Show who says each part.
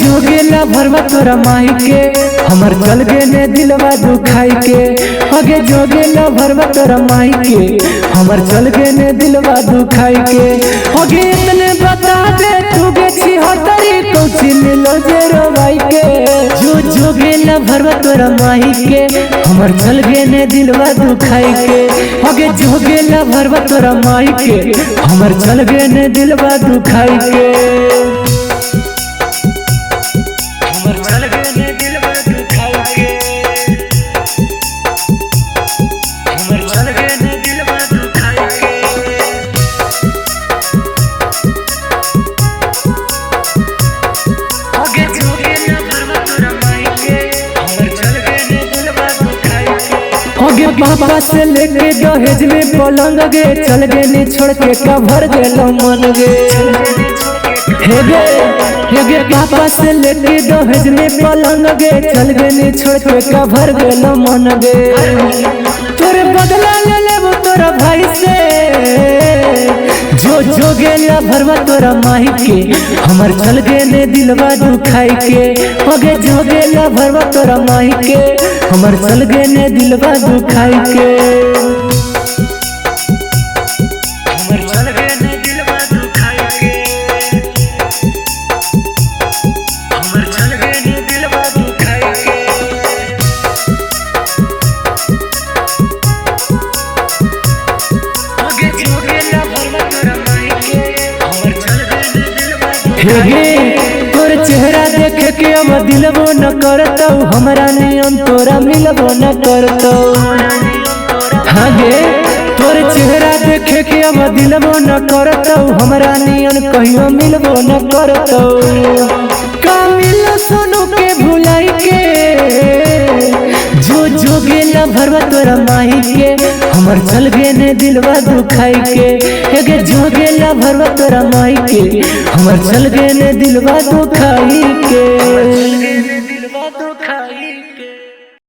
Speaker 1: जोगेला भरवा तोरा माई के, हमर चल गेने दिलवा दुखाई के। अगे जोगेला भरवा तोरा माई के, हमर चल गेने दिलवा दुखाई के। अगे इतने बता दे तू गे छिहत्तरी कौची मिलो जे रोवाई के। जो जोगेला भरवा तोरा माई के, हमर चल गेने दिलवा दुखाई के। अगे जोगेला भरवा तोरा माई के, हमर चल गेने दिलवा दुखाई के।
Speaker 2: हमर चल गेने दिलवा दुखाई के। हमर चल गेने दिलवा दुखाई के। अगे जोगेला भरवा तोरा माई के, हमर चल गेने दिलवा दुखाई के।
Speaker 1: अगे पापा से लेके दहेज में पलंग गे, चल गेने छोड़ के कभर गेलो मन गे। हे गे हे गे पापा से लेके दहेज में पलंग गे, चल गेने छोड़ के कभर गेलो मन गे। तोरे बदला ले लेबो तोरा भाई से, जो जोगेला भरवा तोरा माई के, हमर चल गेने दिलवा दुखाई के। अगे जोगेला भरवा तोरा माई के, हमर चल गेने दिलवा दुखाई के।
Speaker 2: हमर चल गेने दिलवा दुखाई के। हमर चल गेने दिलवा दुखाई के। अगे जोगेला भरवा तोरा माई के, हमर चल गेने दिलवा
Speaker 1: हे
Speaker 2: दुखाई
Speaker 1: गे
Speaker 2: के।
Speaker 1: तोर चेहरा देख के अब दिलबो न करतौ, हमरा नियम तोरा मिलबो न करतौ। हाँ गे तोर चेहरा देख के अब दिलबो न करतौ, हमरा नियन कहियो मिलबो न करतौ। का मिलो सोनू के भुलाई के, जो जोगेला भरवा तोरा माई के, हमर चल गेने दिलवा दुखाई के। हे गे जोगेला भरवा तोरा माई के, हमर चल गेने दिलवा दुखाई के।